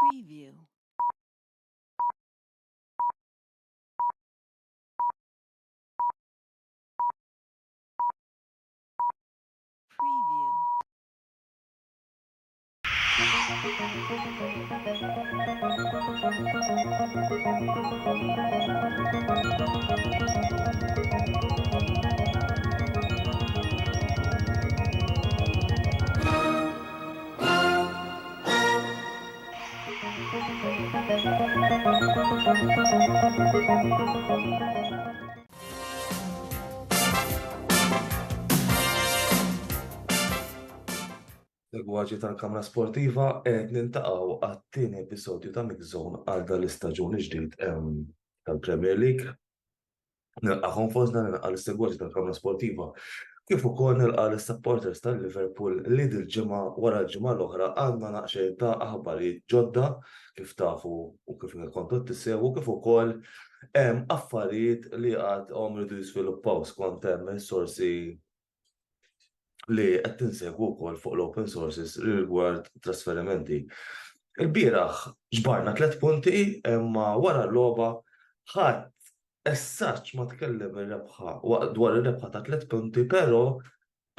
Preview. Preview. Segwaċi tal-Kamra Sportiva qed nintaqgħu għat-tieni episodju ta' Mix Zone għal dan l-istaġun ġdid tal-Premier League. Nilqakom fostna nilqa' l-segwaċi tal-Kamra Sportiva kif ukoll nilqa' l-supporters tal-Liverpool li dil-ġimgħa wara l-ġimgħa l-oħra għandna naqxejn ta' aħbarijiet ġodda kif tafu u kif kontu tissegwu kif ukoll hemm affarijiet li għadhom iridu jiżviluppaw skont hemm sorsi li qed tinsegwu wkoll fuq l-open sources rigward trasferimenti. Il-bieraħ ġbarna tlet punti imma wara l-logħba ħadd essaċ ma tkellem ir-rebħa dwar ir-rebħa ta' tlet punti, però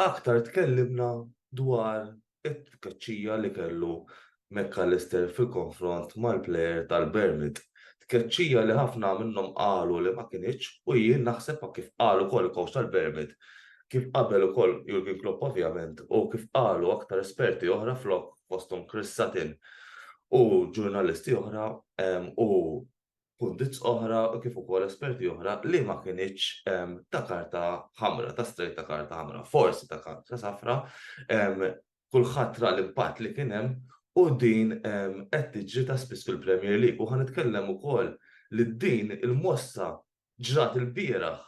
aktar tkellimna dwar it-tkeċċija li kellu McAllister fil-konfront mal-plejer tal-Bournemouth. Tkeċċija li ħafna minnhom qalu li ma kinitx u jien naħseb kif qal ukoll il-coach tal-Bournemouth, kif qabel ukoll Jurgen Klopp ovvjament u kif qalu aktar esperti oħra flok fosthom Chris Sutton u ġurnalisti oħra u pundits oħra u kif ukoll esperti oħra li ma kinitx ta' karta ħamra, ta' straight ta' karta ħamra, forsi ta' karta safra, kulħadd ra l-impatt li kien hemm u din qed tiġri ta' spiss fil-Premier League u ħa nitkellem ukoll li din il-mossa ġrat ilbieraħ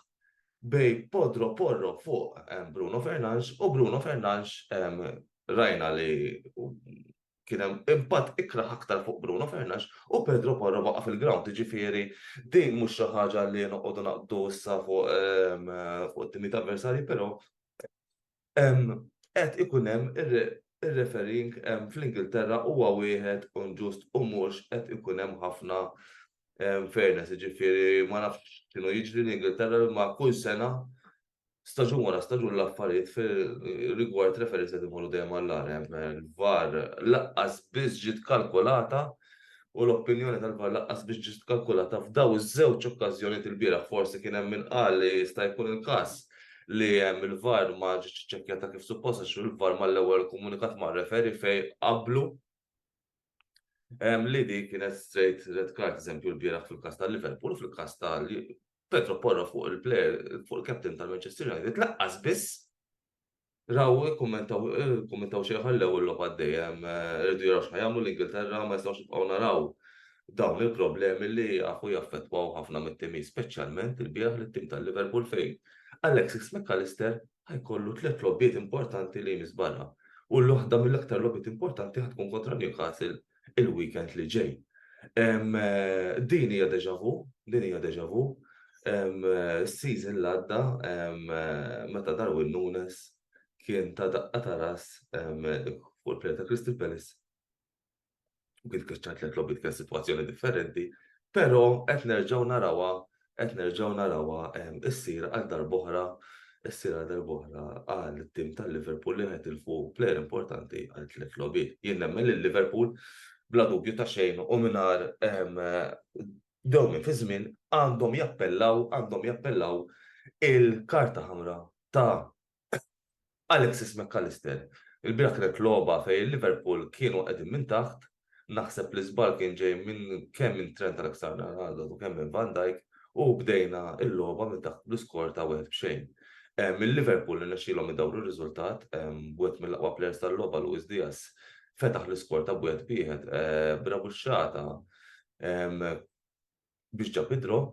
bejn Podro Porro fuq Bruno Fernandes u Bruno Fernandes rajna li kien hemm impatt ikrah aktar fuq Bruno Fernandes u Pedro Porro baqa' fil-ground, jiġifieri din mhux xi ħaġa li noqogħdu naqbdu issa fuq fuq it-timijiet avversarji però qed ikun hemm ir-refereeing fl-Ingilterra huwa wieħed inġust u mhux qed ikun hemm ħafna fairness, jiġifieri ma nafx x'inhu jiġri l-Ingilterra imma kull sena staġun wara staġun l-affarijiet fir-rigward referees qed imorru dejjem għall-agħar. Hemm il-VAR lanqas biss ġiet kalkulata u l-opinjoni tal-VAR lanqas biss ġiet kalkulata f'daw iż-żewġ okkażjonijiet ilbieraħ. Forsi kien hemm min qal li jista' jkun il-każ li hemm il-VAR ma ġietx iċċekkjata kif suppost għax il-VAR mal-ewwel ikkomunikat mar-referee fejn qablu li di kienet straight red card, eżempju l-bieraħ fil-każ tal-Liverpool, fil-każ tal Pedro Porro fuq il-player, fuq il-captain tal-Manchester United, laqqas biss raw kummentaw kummentaw xejn ħallew il-logħba dejjem irridu jaraw x'ħa jagħmlu l-Ingilterra ma jistgħux jibqgħu naraw dawn il-problemi li jafu jaffettwaw ħafna mit-timijiet, speċjalment il-bieraħ lit-tim tal-Liverpool fejn Alexis McAllister ħa jkollu tliet logħbiet importanti li jmiss barra. U l-waħda mill-aktar logħbiet importanti ħa tkun kontra Newcastle il-weekend li ġej. Din hija deja vu, din hija deja vu. Season l-għadda meta Darwin Nunes kien ta daqqa ta' ras fuq il-player ta' Crystal Palace u kien tkeċċa tliet logħbiet kien sitwazzjoni differenti, però qed nerġgħu narawha qed nerġgħu narawha issir għal darb'oħra issir għal darb'oħra għal tim tal-Liverpool li qed tilfu plejer importanti għal tliet logħbiet. Jien nemmen li Liverpool bla dubju ta' xejn u mingħajr dewmien fi żmien għandhom jappellaw għandhom jappellaw il-karta ħamra ta' Alexis McAllister, Il-bieraħ kienet logħba fejn Liverpool kienu qegħdin minn taħt, naħseb l-iżball kien ġej minn kemm minn Trent Alexander-Arnold u kemm minn Van Dijk u bdejna l-logħba minn taħt bl-iskor ta' wieħed b'xejn. Il-Liverpool irnexxielhom idawru r-riżultat, wieħed mill-aqwa players tal-logħba Luis Diaz fetaħ l-iskor ta' b'wieħed b'wieħed b'rabuxxata biex ġab id-draw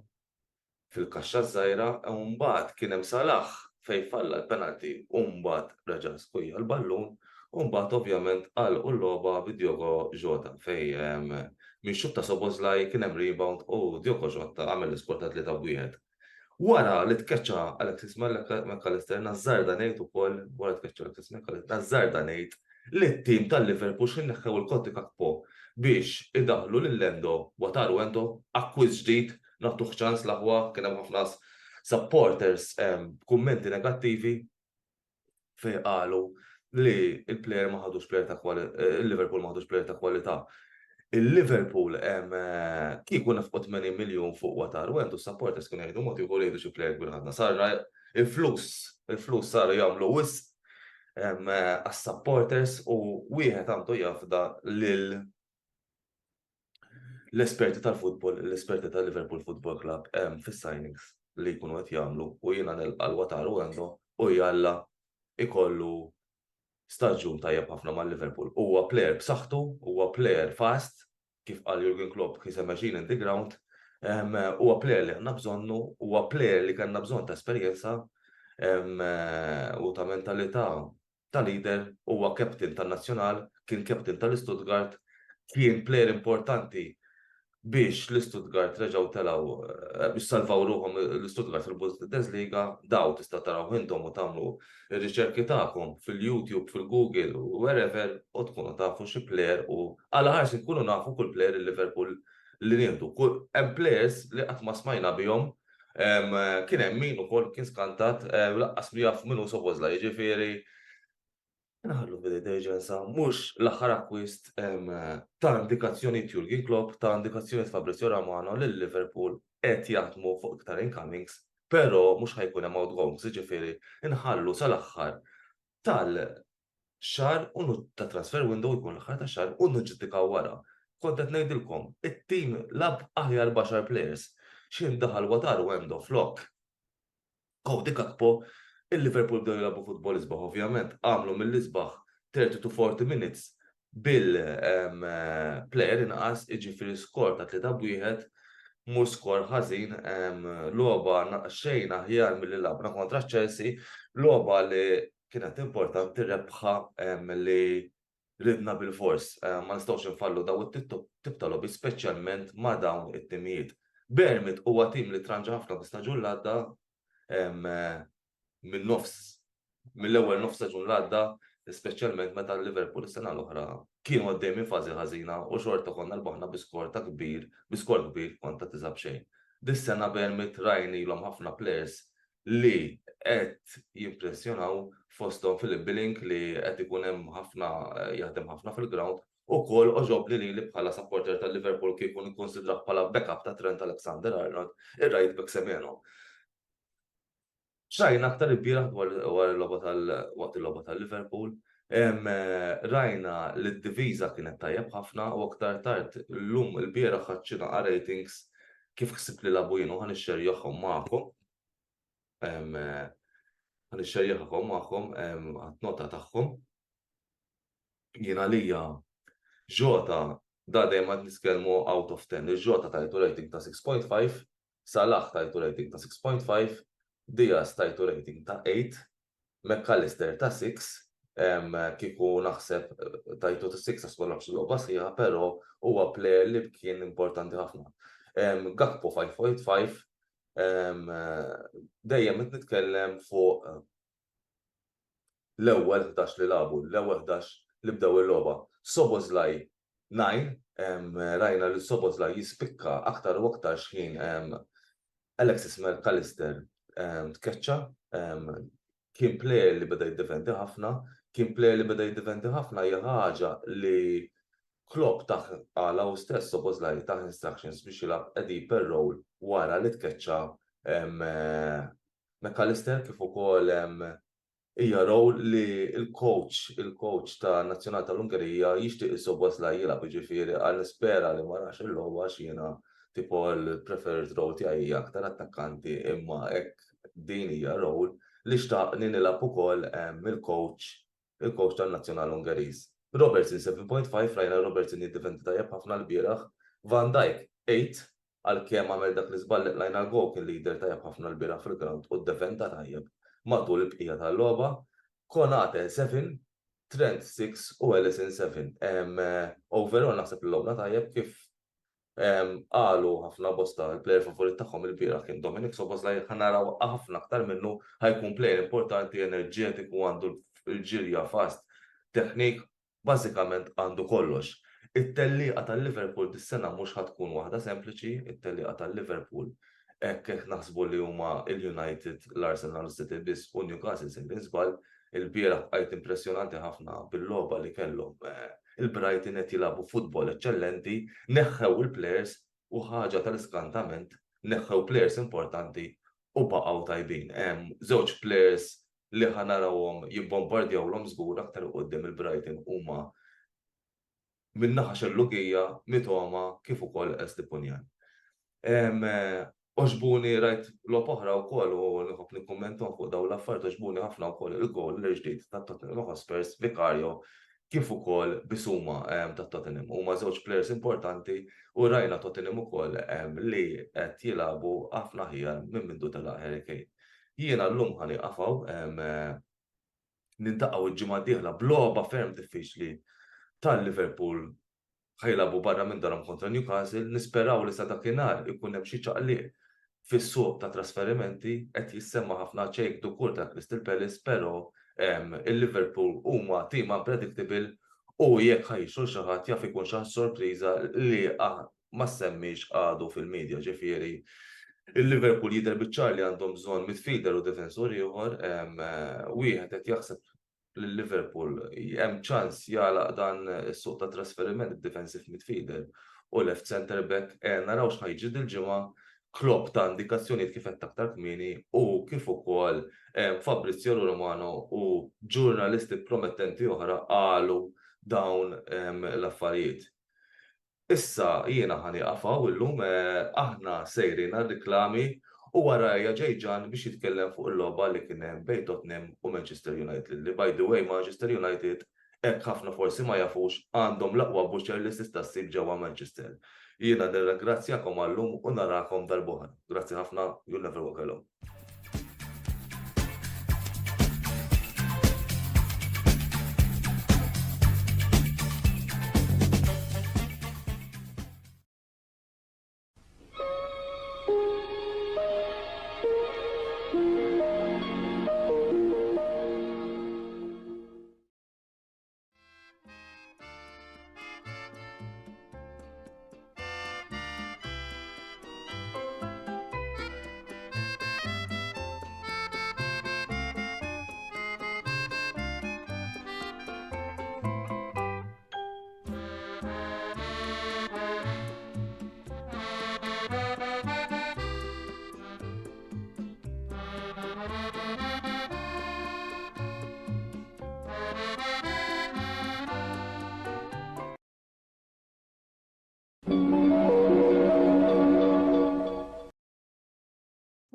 fil-kaxxa ż-żgħira u mbagħad kien hemm Salah fejn falla l-penalty u mbagħad reġa' skujja l-ballun u mbagħad ovvjament għalqu l-logħba bi Diogo Jota fejn minn xutt ta' Szoboszlai kien hemm rebound u Diogo Jota għamel l-iskor ta' 3-1. Wara li tkeċċa Alexis McAllister nażżarda ngħid ukoll wara tkeċċa Alexis McAllister nażżarda ngħid li t-tim tal-Liverpool x'inneħħew il-Cody Gakpo. biex idaħħlu lil Endo, Wataru Endo, akkwist ġdid, nagħtuh ċans l-aħwa, kien hemm ħafna supporters b'kummenti negattivi fejn qalu li l-player ma ħadux player ta' il-Liverpool ma ħadux player ta' kwalità. Il-Liverpool kieku nefqu 80 miljun fuq Wataru Endo, supporters kienu jgħidu mod ieħor jgħidu xi player kbir ħadna. Sarra il-flus, il-flus saru jagħmlu wisq għas-supporters u wieħed għandu jafda lil l-esperti tal-futbol, l-esperti tal-Liverpool Football Club fis-signings li jkunu qed jagħmlu u jiena nilqa' l-Wataru Endo u jalla ikollu staġun tajjeb ħafna mal-Liverpool. Huwa player b'saħħtu, huwa player fast, kif qal Jurgen Klopp, he's a machine in the ground. Huwa player li għandna bżonnu, huwa player li kellna bżonn ta' esperjenza u ta' mentalità ta' leader, huwa captain tan-nazzjonal, kien captain tal-Stuttgart, kien player importanti biex l-Stuttgart reġgħu telgħu biex salvaw ruħhom l-Stuttgart fil-Bundesliga, daw tista' taraw intom u tagħmlu r-riċerki tagħkom fil-YouTube, fil-Google u wherever u tkunu tafu xi player u għala ħares inkunu nafu kull player il-Liverpool li nieħdu. Hemm players li qatt ma smajna bihom. Kien hemm min ukoll kien skantat laqqas li jaf min hu Szoboszlai, jiġifieri Inħallu b'diliġenza mhux l-aħħar akkwist ta' indikazzjonijiet Jurgen Klopp, ta' indikazzjonijiet Fabrizio Romano li Liverpool qed jaħdmu fuq iktar incomings, però mhux ħa jkun hemm outgoings, jiġifieri nħallu sal-aħħar tal-xahar u ta' transfer window jkun l-aħħar tax-xahar u niġġudikaw wara. Kont qed ngħidilkom, it-tim lagħab aħjar b'għaxar players. X'ħin daħal Wataru Endo flok Cody Gakpo, il-Liverpool bdew jilagħbu futbol isbaħ ovvjament, għamlu mill-isbaħ 30 to 40 minutes bil-player inqas, jiġifieri skor ta' 3-1, mhux skor ħażin, logħba xejn aħjar milli lagħabna kontra Chelsea, logħba li kienet importanti rebħa li Ridna bilfors, ma nistgħux infallu daw it-tip ta' logħbiet speċjalment ma' dawn it-timijiet. Bournemouth huwa tim li tranġa ħafna fl-istaġun li għadda minn nofs mill-ewwel nofs staġun li għadda, speċjalment meta Liverpool is-sena l-oħra kienu għaddej minn fażi ħażina u xorta konna rbaħna bi skor ta' kbir, bi skor kbir kontra tisa' b'xejn. Dis-sena Bournemouth rajnilhom ħafna players li qed jimpressjonaw fosthom Philip Billing li qed ikun hemm ħafna jaħdem ħafna fil-ground ukoll għoġobni lili bħala supporter ta' Liverpool kieku nikkonsidrah bħala backup ta' Trent Alexander-Arnold ir-right back Semenyo. X'rajna aktar ilbieraħ dwar wara l-logħba tal waqt il-logħba tal-Liverpool? Rajna li d-diviża kienet tajjeb ħafna u aktar tard illum ilbieraħ ħadt xi naqa' ratings kif ħsibt li lagħbu jien u ħa nixxerjahom magħkom. Ħa nixxerjahom magħkom ħadt nota tagħhom. Jien għalija Jota da dejjem qed nitkellmu out of 10. Il-Jota tajtu rating ta' 6.5, Salah tajtu rating ta' 6.5, Diaz tajtu rating ta' 8, McAllister ta' 6, kieku naħseb tajtu ta' 6 għax ma lagħabx il-logħba sħiħa, però huwa player li kien importanti ħafna. Gakpo 5.5, dejjem qed nitkellem fuq l-ewwel 11 li lagħbu, l-ewwel 11 li bdew il-logħba. Szoboszlai 9, rajna li Szoboszlai jispikka aktar u aktar x'ħin Alexis McAllister tkeċċa, kien player li beda jiddefendi ħafna, kien player li beda jiddefendi ħafna hija ħaġa li Klopp tah qalha hu stess Szoboszlai tah instructions biex jilgħab a deeper role wara li tkeċċa McAllister kif ukoll hija role li l-coach il-coach tan-nazzjonal tal-Ungerija jixtieq li Szoboszlai jilgħab jiġifieri qal nispera li ma rax il-logħba għax jiena tipo l-preferred role tiegħi hija aktar attakkanti imma hekk din hija role li xtaqni nilgħab ukoll mill-coach il-coach tan-nazzjonal Ungeriż. Robertson 7.5 rajna Robertson jiddefendi tajjeb ħafna lbieraħ. Van Dijk 8 għalkemm għamel dak l-iżball li qlajna l-goal kien leader tajjeb ħafna lbieraħ fil-ground u ddefenda tajjeb matul il-bqija tal-logħba. Konate 7, Trent 6 u Alisson 7. Overall naħseb li logħobna tajjeb kif Qalu ħafna bosta l-player favorit tagħhom ilbieraħ kien Dominik Szoboszlai, ħa naraw ħafna aktar minnu, ħa jkun player importanti, enerġetiku, għandu l-ġirja fast, technique, bażikament għandu kollox. It-tellieqa tal-Liverpool dis-sena mhux ħa tkun waħda sempliċi, it-tellieqa tal-Liverpool hekk hekk naħsbu li huma l-United, l-Arsenal, City biss u Newcastle sejrin żball. Ilbieraħ bqajt impressjonanti ħafna bil-logħba li kellhom il-Brighton qed jilagħbu futbol eċċellenti, neħħew il-plejers u ħaġa tal-iskantament neħħew plejers importanti u baqgħu tajbin. Hemm żewġ plejers li ħa narawhom jibbombardjawlhom żgur aktar 'il quddiem il-Brighton huma min-naħa xellugija Mitoma kif ukoll Estupiñán. Għoġbuni rajt logħob oħra wkoll u nħobb nikkummenthom fuq dawn l-affarijiet għoġbuni ħafna wkoll il-gowl l-ġdid ta' Tottenham Hotspurs Vicario kif ukoll Bissouma ta' Tottenham. Huma żewġ players importanti u rajna Tottenham ukoll li qed jilagħbu ħafna aħjar minn mindu telaq Harry Kane. Jiena llum ħa nieqaf hawn nintaqgħu l-ġimgħa d-dieħla b'logħba ferm diffiċli tal-Liverpool ħa jilagħbu barra minn darhom kontra Newcastle, nisperaw li sa dakinhar ikun hemm xi ċaqliq fis-suq ta' trasferimenti, qed jissemma ħafna Cheick Doucour ta' Crystal Palace però il-Liverpool huma team unpredictable u jekk ħa jixtru 'l xi ħadd jaf ikun xi sorpriża li ma ssemmix għadu fil-media, ġifieri il-Liverpool jidher biċ-ċar li għandhom bżonn midfielder u difensur ieħor, wieħed qed jaħseb li Liverpool hemm ċans jagħlaq dan is-suq ta' trasferiment b'defensive midfielder u left centre back, naraw x'ħa jiġri dil-ġimgħa, Klopp ta indikazzjonijiet kif għedt aktar kmieni u kif ukoll Fabrizio Romano u ġurnalisti promettenti oħra qalu dawn l-affarijiet. Issa jiena ħa nieqaf hawn illum, aħna sejrin għar-riklami u warajja ġej Ġan biex jitkellem fuq il-logħba li kien hemm bejn Tottenham u Manchester United li by the way Manchester United hekk ħafna forsi ma jafux għandhom l-aqwa butcher li tista' ssib ġewwa Manchester. Jiena nirringrazzjakom għal-lum u narakom darb'oħra. Grazzi ħafna, you'll never walk alone.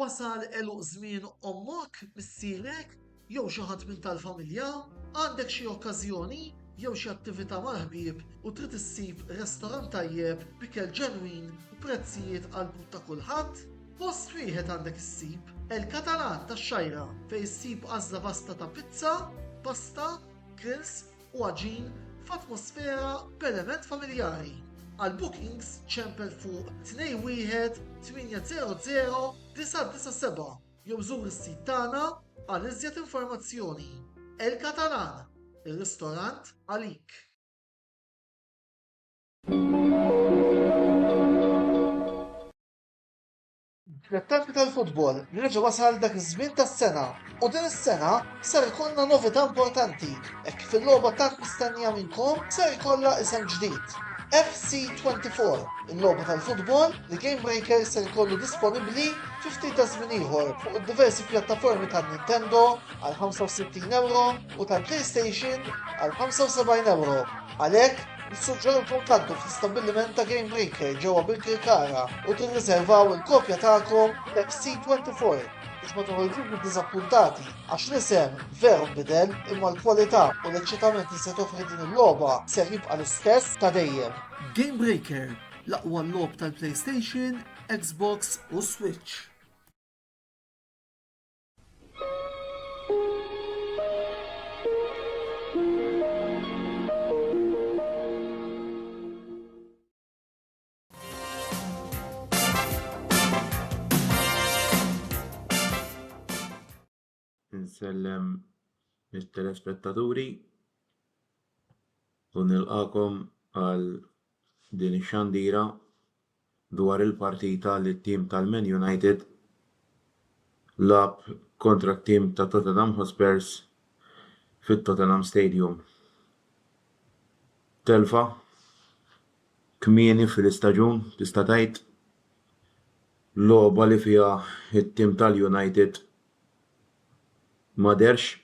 Wasal għeluq żmien ommok, missierek, jew xi ħadd minn tal-familja? Għandek xi okkażjoni jew xi attività mal-ħbieb u trid issib restorant tajjeb b'ikel ġenwin u prezzijiet għall-but ta' kulħadd? Post wieħed għandek issib, El Catalan tax-Xgħajra fejn issib għażla vasta ta' pizza, pasta, grills u għaġin f'atmosfera b'element familjari. Għal bookings ċempel fuq 21 800 997 jew żur is-sit tagħna għal iżjed informazzjoni. El Catalan, ir-ristorant għalik. Dilettanti tal-futbol, reġa' wasal dak iż-żmien tas-sena u din is-sena ser ikollna novità importanti hekk kif il-logħba tant mistennija minnkom ser ikollha isem ġdid. FC24, il-logħba tal-futbol li Game Breaker ser ikollu disponibbli fi ftit ta' żmien ieħor fuq id-diversi pjattaformi tan-Nintendo għal 65 euro u tal-PlayStation għal 75 euro. Għalhekk, Nissuġġerulkom tgħaddu fl-istabbiliment ta' Game Breaker ġewwa Birkirkara u tirriservaw il-kopja tagħkom FC24 biex ma toħorġux iddiżappuntati għax l-isem veru nbidel imma l-kwalità u l-eċċitament li se toffri din il-logħba ser jibqa' l-istess ta' dejjem. Game Breaker, l-aqwa logħob tal-PlayStation, Xbox u Switch. Insellem lit-telespettaturi u nilqakom għal din ix-xandira dwar il-partita li t-tim tal-Man United lagħab kontra t-tim ta' Tottenham Hotspurs fit-Tottenham Stadium. Telfa kmieni fil-istaġun tista' tgħid logħba li fiha t-tim tal-United ma dehrx.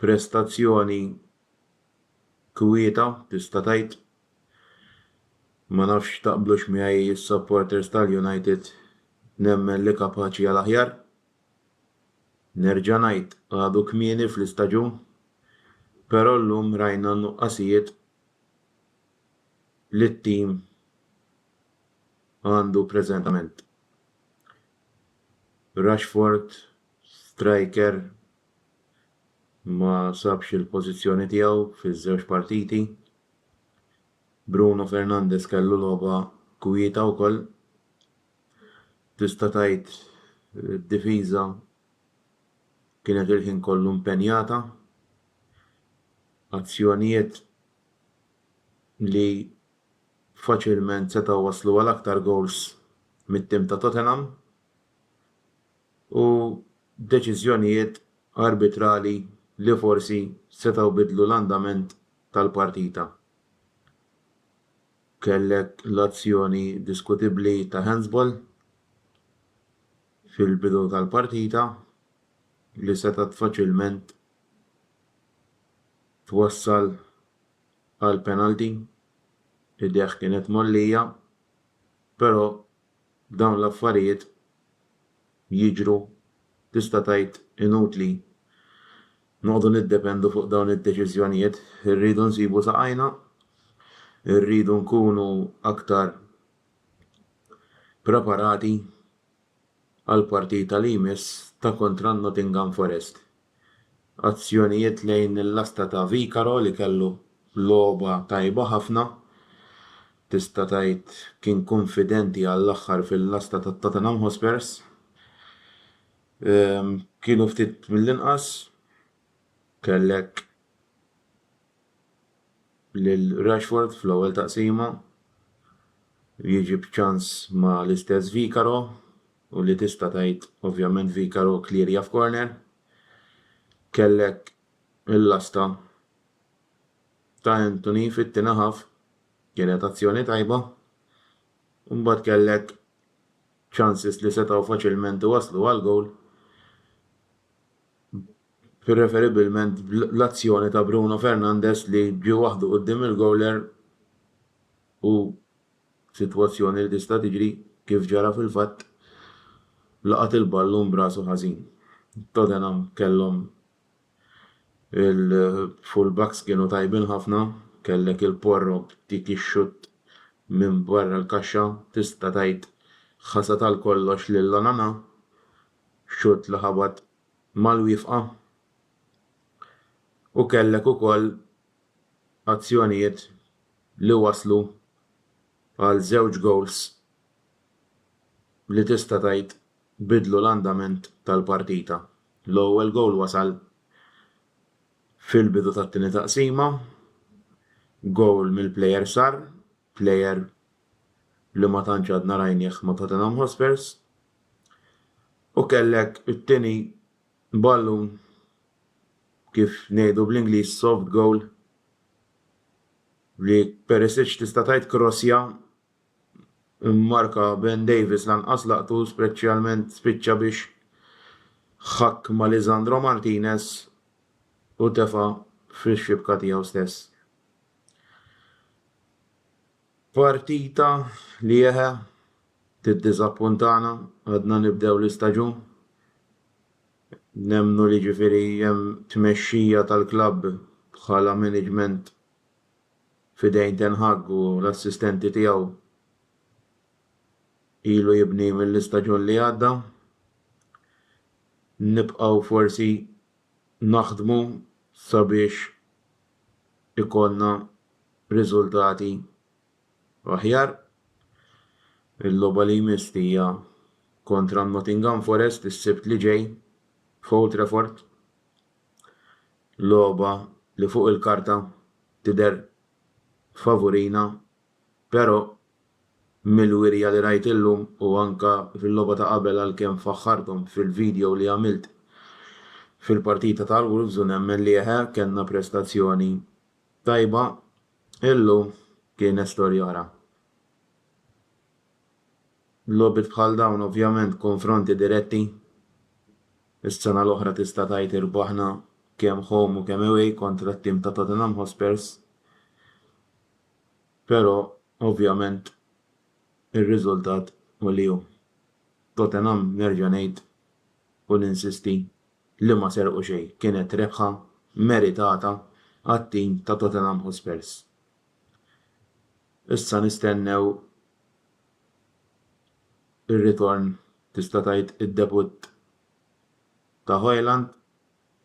Prestazzjoni kwieta tista' tgħid. Ma nafx taqblux miegħi s-supporters tal-United nemmen li kapaċi għal aħjar. Nerġa' ngħid għadu kmieni fl-istaġun, però llum rajna n-nuqqasijiet li t-tim għandu preżentament. Rashford, striker ma sabx il-pożizzjoni tiegħu fiż-żewġ partiti. Bruno Fernandes kellu logħba kwieta wkoll. Tista' tgħid id-difiża kienet il-ħin kollu impenjata. Azzjonijiet li faċilment setgħu waslu għal aktar gowls mit-tim ta' Tottenham u deċiżjonijiet arbitrali li forsi setgħu biddlu l-andament tal-partita. Kellek l-azzjoni diskutibbli ta' handsball fil-bidu tal-partita li setgħet faċilment twassal għal penalty, idejh kienet mgħollija, però dawn l-affarijiet jiġru tista' tgħid inutli noqogħdu niddependu fuq dawn id-deċiżjonijiet. Irridu nsibu saqajna, irridu nkunu aktar preparati għall-partita li jmiss ta' kontra Nottingham Forest. Azzjonijiet lejn il-lasta ta' Vicaro li kellu logħba tajba ħafna. Tista' tgħid kien kunfidenti għall-aħħar fil-lasta ta' Tottenham Hotspurs. Kienu ftit mill-inqas kellek lil Rashford fl-ewwel taqsima jiġi b'ċans ma' l-istess Vicaro u li tista' tgħid ovvjament Vicaro klirja f'corner. Kellek il-lasta ta' Antony fit-tieni half kienet azzjoni tajba. Imbagħad kellek chances li setgħu faċilment iwasslu għal goal preferibilment l-azzjoni ta' Bruno Fernandes li ġie waħdu quddiem il-goaler u sitwazzjoni li tista' tiġri kif ġara fil-fatt laqat il-ballun b'rasu ħażin. Tottenham kellhom il-full-backs kienu tajbin ħafna, kellek il-Porro b'dik ix-xutt minn barra l-kaxxa tista' tgħid ħasad għal kollox lil Onana, xutt li ħabat mal-wieqfa u kellek ukoll azzjonijiet li waslu għal żewġ gowls li tista' tgħid bidlu l-andament tal-partita. L-ewwel gowl wasal fil-bidu tat-tieni taqsima, gowl mill-plejer Sarr, plejer li ma tantx għadna rajnieh ma' Tottenham Hotspurs, u kellek it-tieni ballun kif ngħidu bl-Ingliż soft goal li Perisic tista' tgħid krossja mmarka Ben Davies lanqas laqtu speċjalment spiċċa biex ħakk ma' Lisandro Martinez u tefa' fix-xibka tiegħu stess. Partita li eħe tiddiżappuntana għadna nibdew l-istaġun. Nemmnu li ġifieri hemm tmexxija tal-klabb bħala management f'idejn Ten Hag u l-assistenti tiegħu ilu jibni mill-istaġun li għadda. Nibqgħu forsi naħdmu sabiex ikollna riżultati aħjar. Il-logħba li jmiss hija kontra Nottingham Forest is-Sibt li ġej f'Old Trafford. Logħba li fuq il-karta tidher favurina. Però mill-wirja li rajt illum u anke fil-logħba ta' qabel għalkemm faħħarthom fil-video li għamilt fil-partita tal-Wolves u nemmen li eħe kellna prestazzjoni tajba, illum kienet storja oħra. Logħbiet bħal dawn ovvjament konfronti diretti. Is-sena l-oħra tista' tgħid irbaħna kemm home u kemm away kontra t-tim ta' Tottenham Hotspurs. Però ovvjament ir-riżultat hu li hu. Tottenham nerġa' ngħid u ninsisti li ma serqu xejn, kienet rebħa meritata għat-tim ta' Tottenham Hotspurs. Issa nistennew ir-ritorn, tista' tgħid id-debutt ta' Hojlund.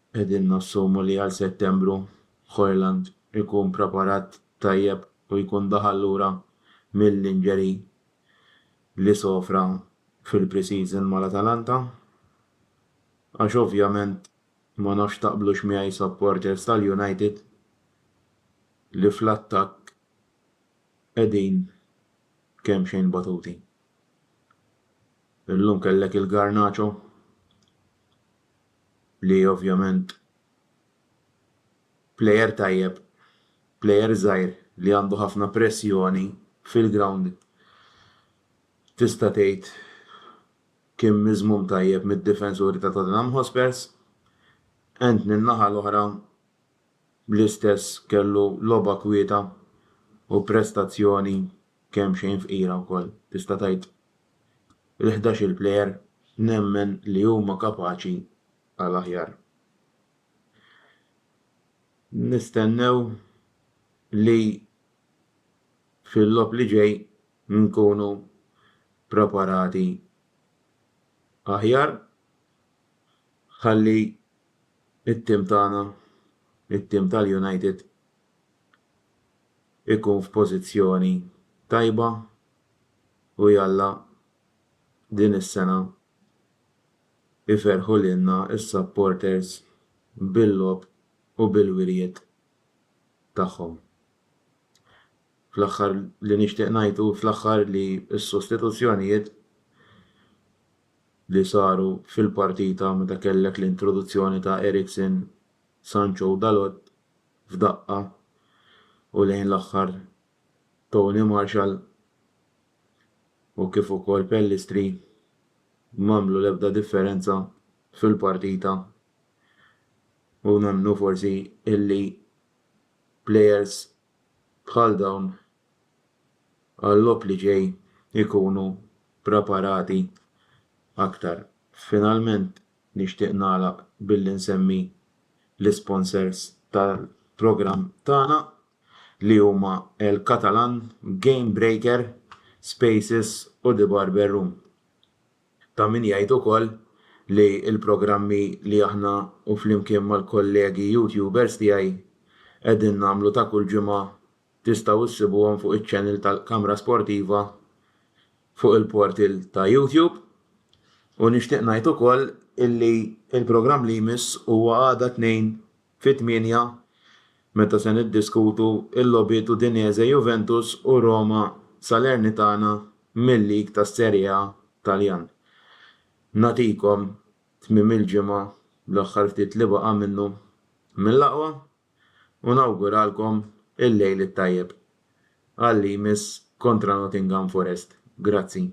Qegħdin nassumu li għal Settembru Hojlund ikun preparat tajjeb u jkun daħal lura mill-injury li sofra fil-pre-season mal-Atalanta. Għax ovvjament ma nafx taqblux miegħi supporters tal-United li fl-attakk qegħdin kemxejn batuti. Illum kellek il-Garnacho li ovvjament plejer tajjeb, plejer żgħir li għandu ħafna pressjoni fil-ground. Tista' tgħid kien miżmum tajjeb mid-difensuri ta' Tottenham Hotspurs. Antony n-naħa l-oħra Bl-istess kellu logħba kwieta u prestazzjoni kemxejn fqira wkoll. Tista' tgħid il-ħdax-il plejer nemmen li huma kapaċi għal aħjar. Nistennew li fil-logħob li ġej nkunu preparati aħjar ħalli it-tim tagħna, it-tim tal-United, ikun f'pożizzjoni tajba u jalla din is-sena iferrħu lilna s-supporters bil-logħob u bil-wirjiet tagħhom. Fl-aħħar li nixtieq ngħid hu fl-aħħar li s-sostituzzjonijiet li saru fil-partita meta kellek l-introduzzjoni ta' Eriksen, Sancho u Dalot f'daqqa u lejn l-aħħar Tony Martial u kif ukoll Pellistri m'għamlu l-ebda differenza fil-partita u nemmnu forsi illi plejers bħal dawn għal-logħob li ġej ikunu preparati aktar. Finalment nixtieq nagħlaq billi nsemmi l-isponsors tal-programm tagħna li huma El Catalan, Game Breaker, Spaces u The Barber Room. Ta' min jgħid ukoll li l-programmi li aħna u flimkien mal-kollegi YouTubers tiegħi qegħdin nagħmlu ta' kull ġimgħa Tistgħu issibuhom fuq iċ-channel tal-Kamra Sportiva fuq il-portal ta' YouTube. U nixtieq ngħid ukoll illi l-programm li jmiss huwa għada Tnejn fit-tmienja meta se niddiskutu l-logħbiet Udinese Juventus u Roma Salernitana mil-League tas-Serie A Taljan. Nagħtikom tmiem il-ġimgħa l-aħħar ftit li baqa' minnu mill-aqwa. u nawguralkom il-lejl it-tajjeb għal li jmiss kontra Nottingham Forest. Grazzi.